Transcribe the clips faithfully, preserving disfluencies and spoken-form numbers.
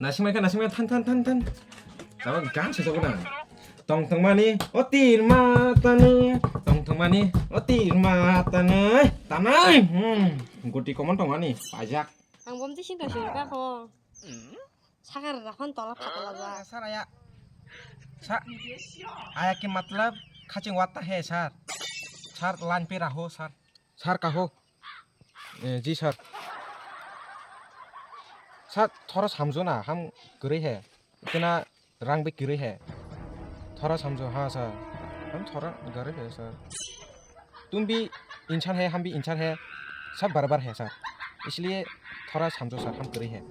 Nasing mai kha, nasing mai kha, than, than, than, than. Tamo gan se jago na. Tong tong mani, o tir ma tanwi. Tong tong mani, o tir ma tanwi. Tanai. Hmm. Guti komon tong mani, pajak. Ang bom ti sing tong sing ka ko. Sakar rakhon tola phatala ja. Sir, aya. Sa-, aya ki matlab khaching watta hai, sir. Sir, line pe raho, sir. Sir, kaho. Eh, ji, sir. Sir, thora samjo na, ham kwrwi hai. Kena rang bi kwrwi hai. Thora samjo, ha, sir. Ham thora kwrwi hai, sir. Tum bhi insan hai, hum bhi insan hai, sab barabar hai, sir. Isliye thora samjo, sir, hum kwrwi hai.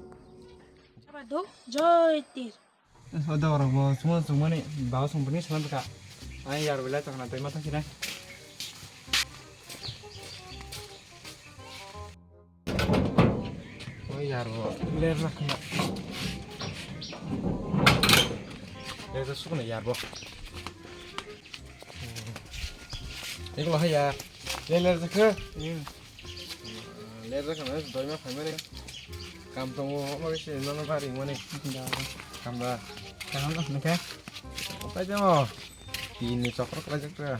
Joy tir. Soda rok bo chuma chumani bawa songpani salam ka. Ai yar belai tongna tei ma thang sinai. O yar bo ler rakhna. Ler da sukna yar bo. Iklo hai ya. Ler ler jakha. Ler jakha na doi ma phai mani. Kam tongo ma khe se nono bari mani. Kam da. Kam da. Kam da nokha. Opai demo. Tin ni chokro khlai jak ta.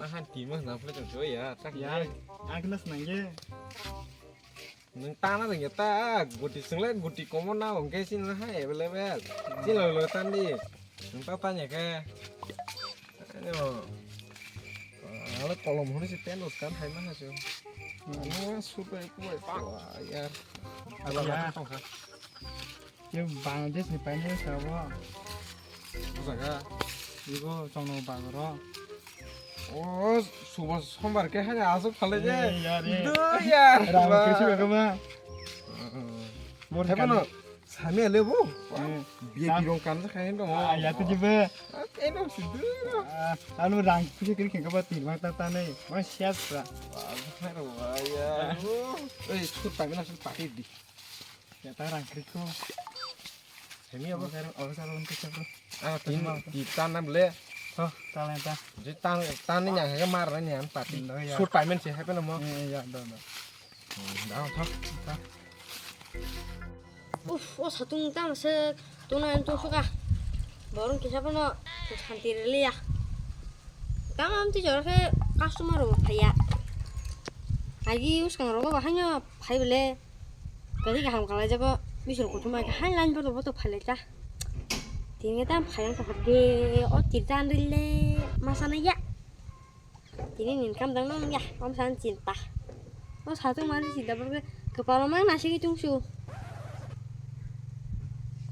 Ahan tin ma na phlai tong ya. Tak ya. Agnes nangye. Nwng tana rwngya ta, guti swngla guti komo na hwnkhe chini hai available. Chini loge loge tandi. Nwng ta tanya khe. Ano. Ala kolom hwnwi se pen rwkha hai mana se. Ano super kubai pa yar. Ala ya. Tongkha. Yo Bangladesh ni paine sabo. Jaga. Ibo chongno bagoro. O subo sombar ke hanya asuk phale je. Eh, yar, eh. Do yar. Rang ba. Kesi ba ma. Mor thai kan. Bano sami ale bu. Hmm. Biya birong kan sa khain dong. Ah, ya tu jibe. Kain dong si do. Ah, anu rang kesi kiri kengka ba tin bang ta ta nei. Bang siap sa. Wah, hai ro wah ya. Eh, sut pagi na sut pagi di. Ya ta rang kiri ko. Semi apa? Obo sar, obo sar, obo sar. Ah, tin, tin tan na bele. Oh, ta lai ta. Ji tan, tan ni nyang ke mar ni an pati. Hmm, oh, ya. Sut payment se happen mo. Eh, ya, do, do. Hmm, da, tha. Ta. Uf, o satung tang se, tuna en tu suka. Borong kisa pano, santi rele ya. Tang am ti jor ke customer ro phaya. Agi uskang rogo bahai no phai bele. Kali kaham kalai jago, bisur kuthuma ke hai line boto boto phalai ta. Tini tam phayang ta de, o tirtan rile, masana ya. Tini nin kam dang nong ya, om san chinta. O satung mani chinta borke, kepala mang nasi ki tungsu.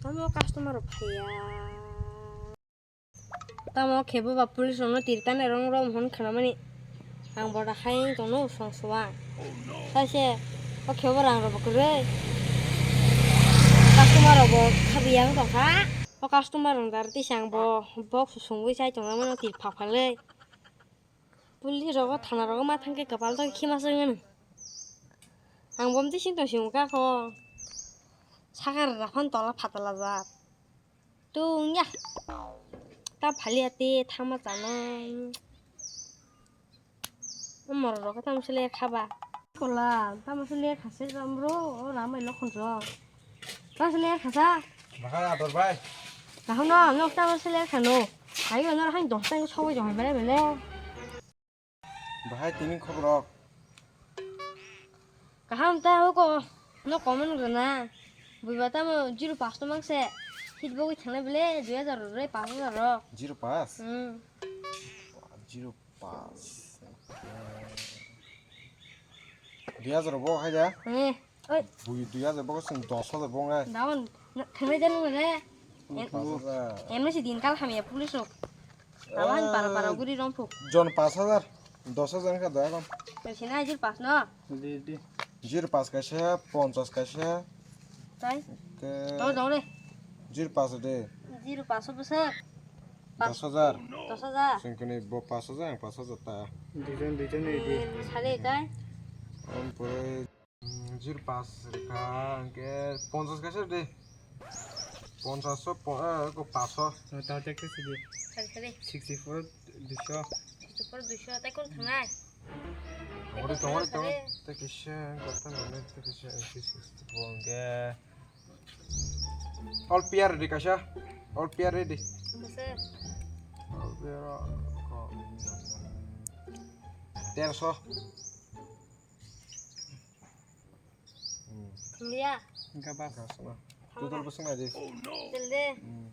Tamo customer phaya. Tamo khe bo ba police rokno tirtani rong rom hwn khnamani. Ang boda hai tongno song suwa. Saise o khe bo rang rok bo kwrwi. Customer rok bo khabi yang tongkha. O customer rok dar tisa ang bo box sungwi chai tongna mano tir phak phalwi. Police rok o thana rok ma thangkhe kwpal to khima se wngmano. Ang bo mtwi sing tong sing wngkha kho. Sakar raphano tola phatala jak. Tungya. Ta phaliya te thama chana. O morok rok tamo se ler kha ba. Kola, tamo se ler kha se ram ro, o ram ai lokhon ro. Tamo se ler kha sa. Bahai ador bai. Kaham no, no tamo se ler kha no. Ayo no hain dos tang sogoi jong bele bele. Bahai tini khobor rok. Kaham ta hoko no comment rwna. Buiba tamo zero pass to mangse. Hit bogwi thangnai bele dui hazar rw re pass hazar rok. Zero pass? Hmm. Zero pass. Dui hazar bo khai da? Eh. Oi. Bui dui hazar bo sing dos hazar bo ngai. Daun. Thangnai jani mane. Pass hazar. Emni si din kal hamya police rok. Awan para para guri romphuk. Jon pass hazar, dos hazar wngkha da kon. Sina zero pass no. Di, di. Zero pass kaisa, ponchas kaisa. Tai. Ke. To dong re. Zero pass de. Zero pass bwswk. Dos hazar. Dos hazar. Sengkini bo pass hazar, ang pass hazar ta. Duijon, duijon ni di. Sale tai. Ompore. Zero pass rikha, hwnkhe ponchas kaisa de. Ponchas so, po-, eh, ko paso. Sale, sale. Sixty four, duiso. Sixty four, duiso, tai kon thangnai? Tongori, tongori, tongori. Tai kisa, kota mana, tai kisa, sixty four hwnkhe. All pair ready kaisa. All pair ready. Bese. All pair, oh, terso. Hmm. Thumliya. Enggak, Bas. Enggak, sama. Total bwswk nai di. Total de. Hmm.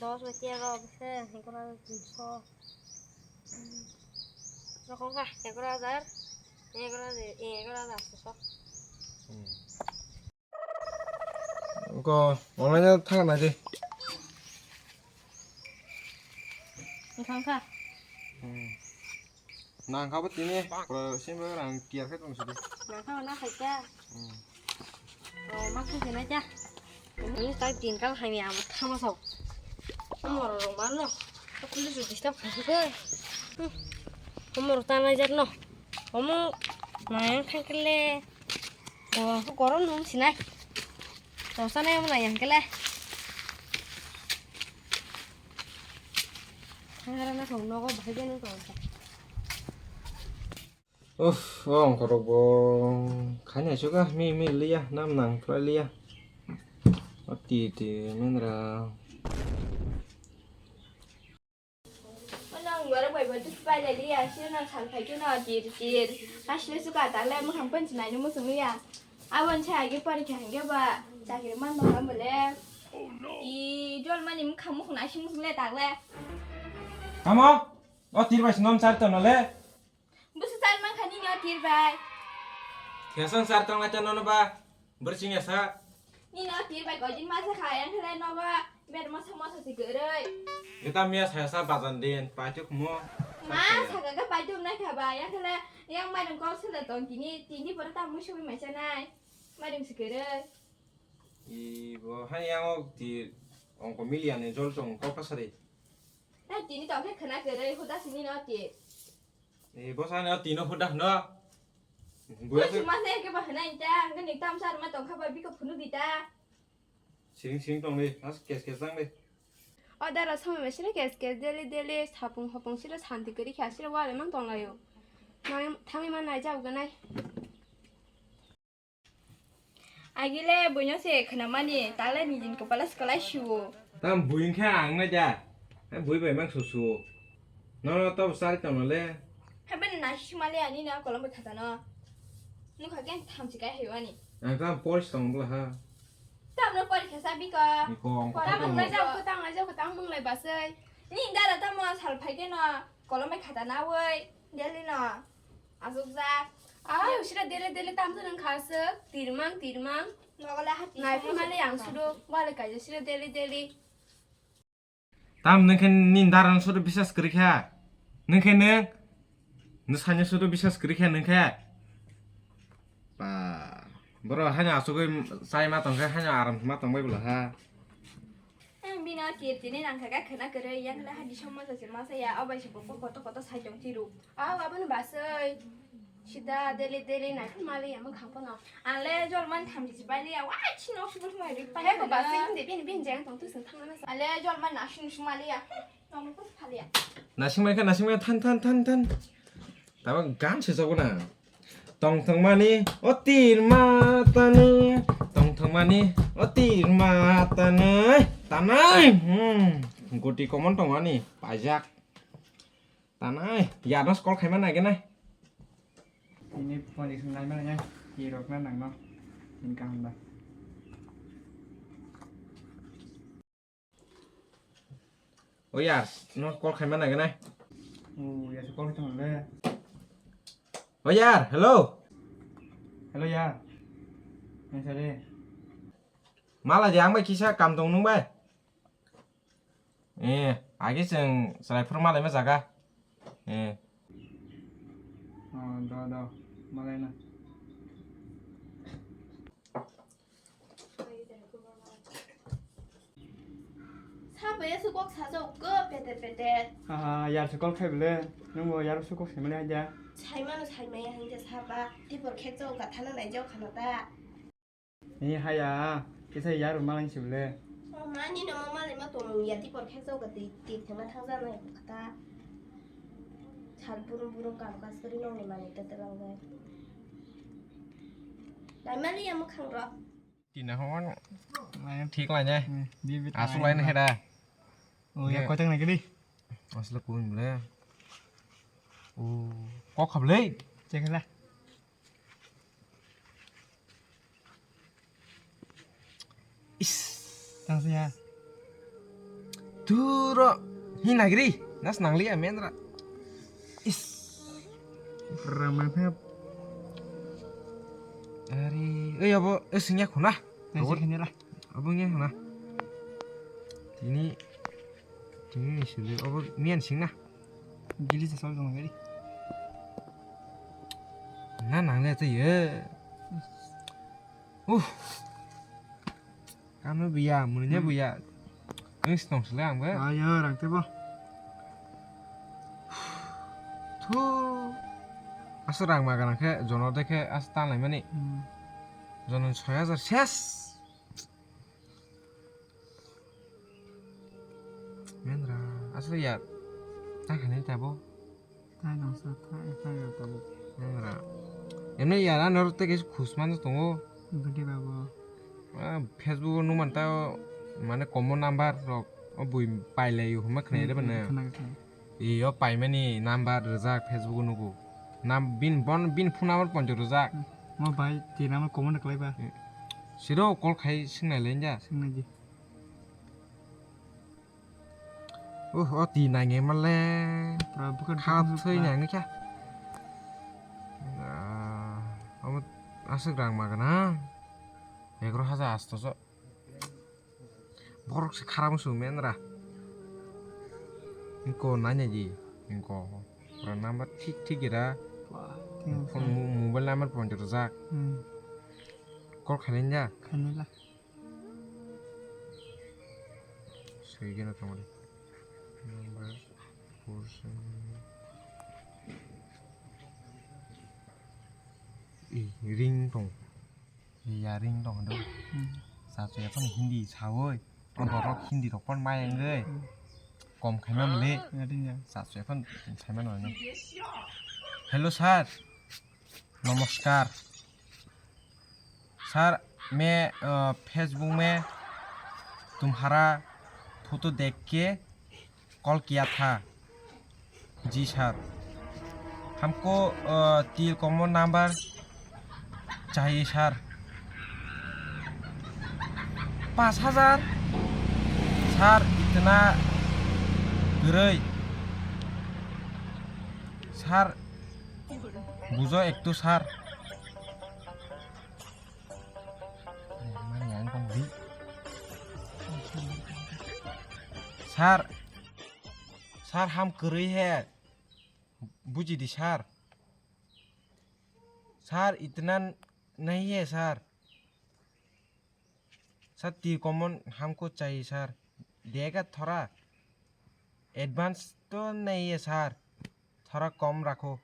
Dos bai tiya rok se, hingkora tinso. Rokong kha, hingkora hajar, hingkora de, hingkora hajar so. Hmm. Ko online thang nai di. Wngkha, wngkha. Hmm. Nang kha bo tini, pro sim bo rang tiar khe tong sidi. Nang kha na khai kha. Hmm. Oh, ma khe na ja. Ini tak din kal hai ni am thama sok. Amor rong ban no. Aku lu disturb kha ke. Amor ta na jak no. Omo nang yang khai kele. Oh, koron nung sinai. Tosa na yang na yang kele. Thangara na thong nogo bahai beno tong kha. Uff, o ongkhorok bo khaina suka mi mi liya, nam nang khlai liya. O ti ti menra. Ano ang wara bai bai tu pai le liya, sino na sal phai kino tir tir. Asle suka ta le mukhang pen chinai ni musung liya. Abon cha agi pari kha hingke ba chakri man ba kam bole. I jol mani mukhang mukhang nai sing musung le tak le. Kamo? O tir bai sinom char tono le. Busu char man kha nini o tir bai. Thesang char tong lai tono ba. Bersing ya sa. Nini o tir bai koi din masa kha yang khalai nogo. Ber masa masa si geroi. Kita mia saya sa bazan din. Paituk mo. Ma saka ka paituk nai kha ba yang khalai yang maidung kok sele tong tini tini pora ta musu mai cha nai. Maidung si geroi. I bo hai yang ok ti ongko milia ni jol tong kok ka sari. Hai tini tong khe khana geroi huda sini no ti. E, bo sani o tino huda hwno. Buya se ma se ke ba hwnai ta, ang ni tam sar ma tong kha ba biko phunu gita. Siring siring tong le, as kes kes tang le. O dara samai ma sini kes kes daily daily sapung hopung sira santi kari kha sira wale mang tong layo. Nang thangi ma nai jau ganai. Agile buino se khwnamani, tale nijin kopala swkalai suo. Tam bui wngkhe ang nai da. Hai bui bai mang susu. Nono to sari tongno le. Hai ben nasi sumali ani na kolom bai khatano. Nukha khe thamchi kai hayo ani. Ang tam polis tong bla ha. Tamno pori khasa biko. Iko ang Pora kotang mung lai. Jao kotang lai jao kotang mung lai basai. Ni dara tamo sal phai khe no kolom bai khatana woi. Delhi no. Asukjak. Ai, usira dele dele tamsa nang khasuk. Tirmang, tirmang. Nogole hati. Nai phimale yang sudo. Wale kaisa sira dele dele. Tam nengkhe ni daran sudo bisas kwrwi kha. Nengkhe neng. Nusanya sudo bisas kwrwi kha nengkhe. Ba. Boro hanya asugwi sai ma tongkhe hanya aram ma tongbai bwla ha. Ang bini o tir tini nang kha kha khwna kwrwi, yang khe hai di somosa se ma sa ya, o bai se bo koto koto sai tong tiru. Aw, aboni basai. Sida dele dele nai phun mali ya mwkhang phano. Ang le jol man tham ji bai le ya, wa chi nok sibul mai ri pai. He ko basai inde bini bini jeng tong tu sing thang na sa. Ang le jol man na sing sing mali ya. Tong ko phali ya. Nasing mai kha, nasing mai kha, than, than, than, than. Tabo gan se jago na. Tong thangmani o tir ma tanwi, tong thangmani o tir ma tanwi, tanai, hmm, guti komon tongmani, paijak, tanai, yanos kol khaima naigenai. Ini phone ising naima nai, kirokna nangno, ini kaham ba. O yar, no call khaima naigenai. O yar, call khaima le. O yar, hello. Hello yar. Nang sare. Mala di ang bai kisa kam tong nung bai. Eh, agi chwng chwrai phuru malai ma jaga. Eh. Oh, do, do. Malai na. Sabo ya su kok sajao ko pete pete. Haha, yar su kok sai bole. Nung bo yar su kok sai mali haja. Sai mano sai maya hanja saba. Tipor khek jao ka thana nai jao khana ta. Ni haya, kisa yar malang si bole. O mani no ma malai ma tong ya tipor khek jao ka ti ti thema thang jana kata. Sal burum burum kam kas kari nong ni mani tete lang jai. Lai mali ya mukhang ro. Tina hon. Thik lai ne. Hmm, di bit Asuk lai ne hera. Oh, ya, koteng lagi di. Asla kuin bole. Oh, kok khap le. Cek lah. Is. Tang sih ya. Turo. Hi nagri. Nas nangli ya menra. Is. Ramai phep. Ari, eh, abo, eh, singya khuna. Nasi khanya lah. Abo nge khuna. Tini, tini ni sulu, abo mian singna. Gili sa sol dong gari. Na nang le tei ye. Uh. Kano biya, muni ne Hmm. biya. Ngi stong sile ang be. Ayo, rang tebo. Thu. Asa rang ma ganang khe, jono de khe, asa tanglai mani. Hmm. Jono soi hajar ses. Menra, asa ya. Tang khani tabo. Thai nang sa, thai, thai ya tabo. Nang ra. Emne yara nor te kis khus man tongo. Bidi babo. Ah, Facebook o numan ta mane common number rok. O bui pailai huma khnai re bana. Khna, khna. Iyo paimani number rijak Facebook o nugo. Nam bin bon bin phone number ponjo rijak. Mo bai ti number common khlai ba. Siro call khai singnai lenja. Singnai di. Uh, o ti nangya male. Pura bukan Kha bukan thwi bukan. Nangya kya. Ah, omo aswk rang magana. Egaroh hajar asto so. Borok se kharang su menra. Inko nanya ji. Inko. Pura number thik thik ira. Wah, Phone mo-, mobile number ponjo rijak. Hmm. Call khainai ja. Khainai la. Soi gana tongmani. Number four seven. Ih, ring tong. Iya, ring tong do. Hmm. Sa so yaphano Hindi sawi. Ang borok Hindi rok pon mai ang ge. Hmm. Kom khaima mle. Nga ding ya. Sa so yaphano sai mano ni. Hello sir. नमस्कार। सर, मैं, अ, Facebook में तुम्हारा फोटो देख के कॉल किया था। जी सर। हमको, अ, तीन कॉमन नंबर चाहिए सर। पाँच हजार? सर, इतना गरई। सर, बुझो एक तो sir. Mani ang tong di. Sir, sir, ham kwrwi he. Buji di, sir. Sir, itna nahi hai, sir. Sir, tir common hamko chahiye, sir. Dega thoda. Advance to nahi hai, sir. थोड़ा कम रखो।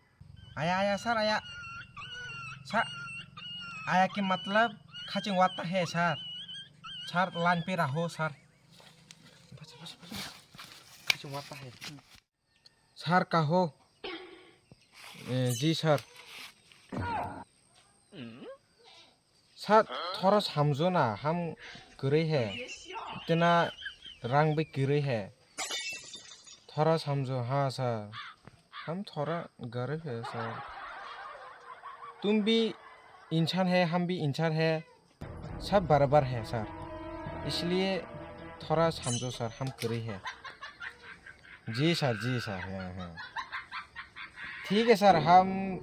आया, आया, सर, आया। सर, आया के मतलब खचिंग वाता है, सर। सर, लाइन पे रहो, सर। बस, बस, बस। खचिंग वाता है। सर, कहो। ए, जी, सर। Sir, थोड़ा समझो ना, हम गरीब है, इतना रंग भी गरीब है, थोड़ा समझो। हाँ sir, हम थोड़ा गरीब है sir, तुम भी इंसान है, हम भी इंसान है, सब बराबर है sir, इसलिए थोड़ा समझो sir, हम गरीब है। जी sir, जी sir, हाँ, हाँ। ठीक है sir, हम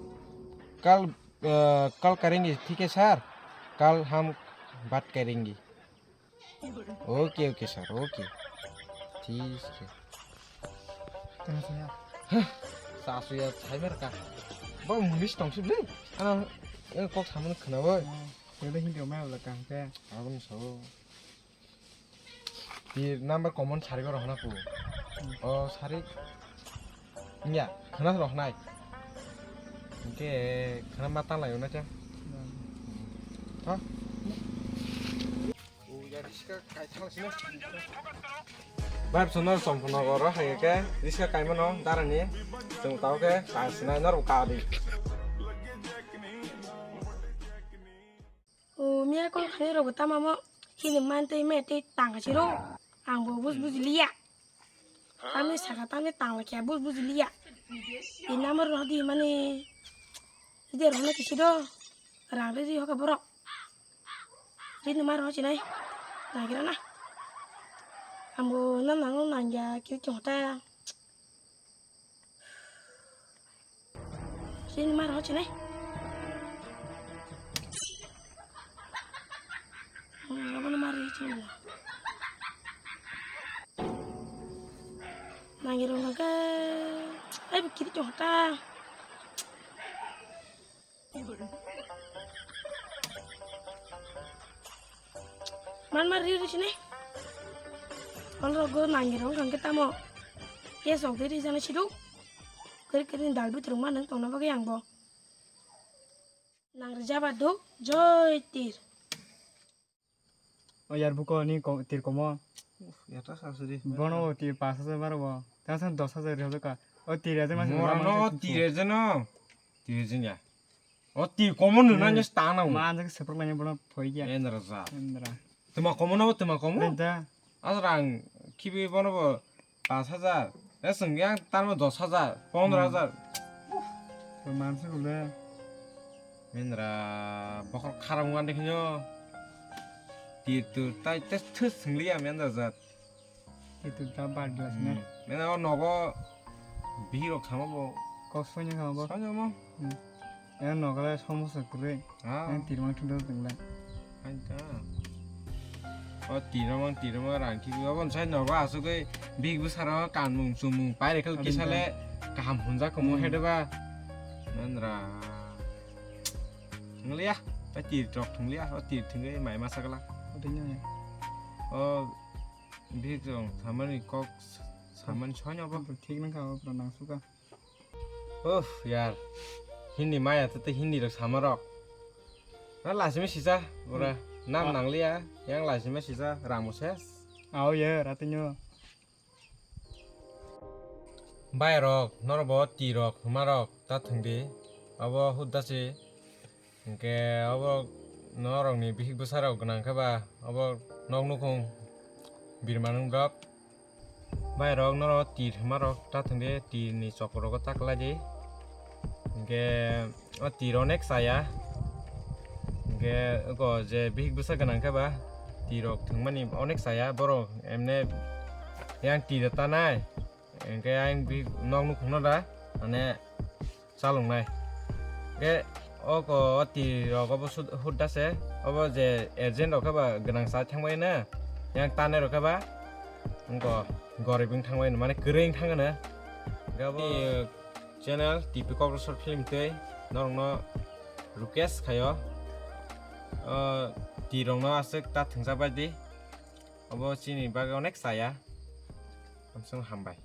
कल अ, कल करेंगे, ठीक है सर, कल हम बात करेंगे। OK, OK सर, OK, ठीक है। Tamo saya. Hah, sasu ya, saya mereka. Bang, munis tong sih beli. Ano, eh, kok sama kena boy. Yang ada Hindi mai wala kang ke. Abang so. Tir number common sari ko rohna ku. O sari. Nya, khana rohnai. Ke khana mata layo na cha. Ha? Bai sono sompno goro hai ke riska kaimano darani. Chung tau ke kai sinai nor ka di. Miya kol khainai rok bo tamo mo hini man tei me tei tang kha siro. Ang bo bus bus liya. Tamo saka tamo tang khe bus bus liya. Ini number rw di mani. Ide rw na kisi do. Rang ri ri hoka borok. Ri ni mar rw chinai. Nagira na. Ang bo na nang nang ya kiri chong ta. Sini mar ho chinai. Hmm, abo no mar ho chinai. Nangi rong ka. Ai bikiri chong ta. Man mar ri ri sini. Kon ro go nangi rong kang ke tamo. Ke sok de ri jana sidu. Kiri kiri dal bit rong man tong na bagwi ang bo. Nang ri jaba do joy tir. O yar buko ni ko-, tir komo. Uf, ya ta sa suri. Bono o tir pas hajar baro bo. Ta san dos hajar ri hojo ka. O tir hajar mas. Mora no tir hajar no. Tir hajar ya. O tir komo no na nyes ta na. Ma anjak seprok lani bono phoi ya. Endra za. Endra. Tuma komo no tuma komo. Benta. As rang khibi bono bo pas hajar. E sung yang tarmo dos hajar, pondro hajar. Manse gule. Mendra bokol kharam wan dekhinyo. Tir tur tai tes thus singliya mendra jat. Tir tur ta bad glass na. Mena o nogo bihirok sama bo. Kok sonya sama bo. Sonya mo. Hmm. Yang nogale somosa kure. Ah. Yang tirmang thunda tengla. Aita. O tirmang tirmang rang ki obo sai nogo asugui big busaro kanmung chumung paire khel kisale kaham hunja komo hedeba. Nandra. Ngliya. Pai tir tok thungliya. O tir thungui mai masakla. O big jong samani kok samani sonya bo. Thik nang ka o nang suka. Uff, yar. Hindi maya tete hindi rok sama rok. Na lasima sisa, ora. Nam nangliya, yang lasima sisa, rang bo ses. Ao ye, ratinyo. Bai rok, nor bo ti rok, huma rok, ta thung di. Abo hudda si. Hingke abo norokni bihik bwsarok gwnang khe ba abo nok nukhung birmanung rok. Bai rok norok tir hwnma rok ta thwng di, tir ni chokro rok ta kwlai di. Hingke o tir onek chaya. Hingke oko je bihik bwsa gwnang khe ba tir rok thwngmani onek chaya, borok emne yang tir ta nai. Hingke ayang bihik nok nukhungno da, mane, chalongnai. Hingke oko o tir rok obo sud-, hudda se, obo je agent rok khe ba gwnang cha thangbai na, yang tanai rok khe ba, wngko gorib wng thangbai na, mane, kwrwi wng thang na. Hingke obo channel T P Kokborok short film tei norokno request khaio, o tir rokno aswk ta thwngsa bai di, obo chini bagwi onek chaya. Hamsung hambai.